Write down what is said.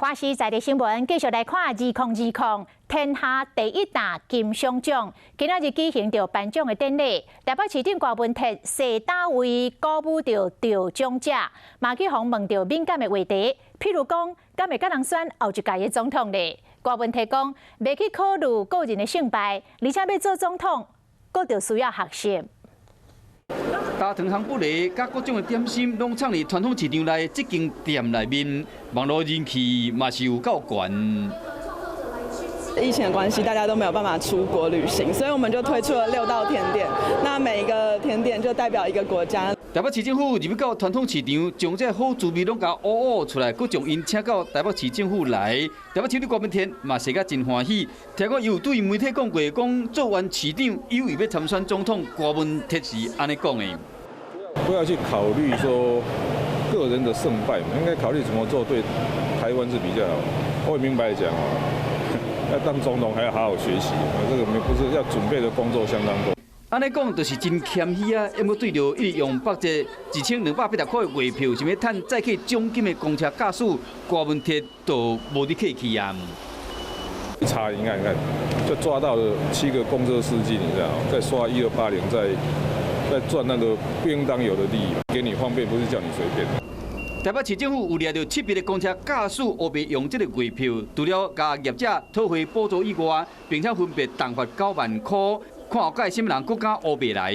華視在地新聞繼續來看2020天下第一大金鐘獎，今仔日舉行著頒獎的典禮。台北市長柯文哲誓打位鼓舞著得獎者，嘛去予問著敏感的話題，譬如講，敢會佮人選後一屆的總統咧？柯文哲講，袂去考慮個人的勝敗，而且欲做總統，閣著需要學習。焦糖烘焙佮各種的點心，攏藏佇傳統市場內這間店內面，網路人氣嘛是有夠懸。疫情的關係，大家都沒有辦法出國旅行，所以我們就推出了六道甜點。那每一個甜點就代表一個國家。台北市政府入去到傳統市場，將這好滋味攏共挖挖出來，閣將𪜶請到台北市政府來。台北市長柯文哲嘛踅甲真歡喜，聽講有對媒體講過，講做完市長有意欲參選總統，柯文哲是按呢講的。不要去考慮說個人的勝敗，應該考慮怎麼做對台灣是比較好。我會明白講哦，要當總統還要好好學習，這個沒不是要準備的工作相當多。按呢講就是真謙虛啊！毋過對著一直用北捷1280塊的月票，想欲趁載客獎金的公車駕駛，柯文哲就無佇客氣啊。一查，你看，你看，就抓到了七個公車司機，你知道，在刷1280，在賺那個不應當有的利益，給你方便，不是叫你隨便。台北市政府有掠著七筆的公車駕駛烏白用這个月票，除了共業者討回補助以外，並且分別重罰9萬塊，看後蓋啥物人閣敢烏白來。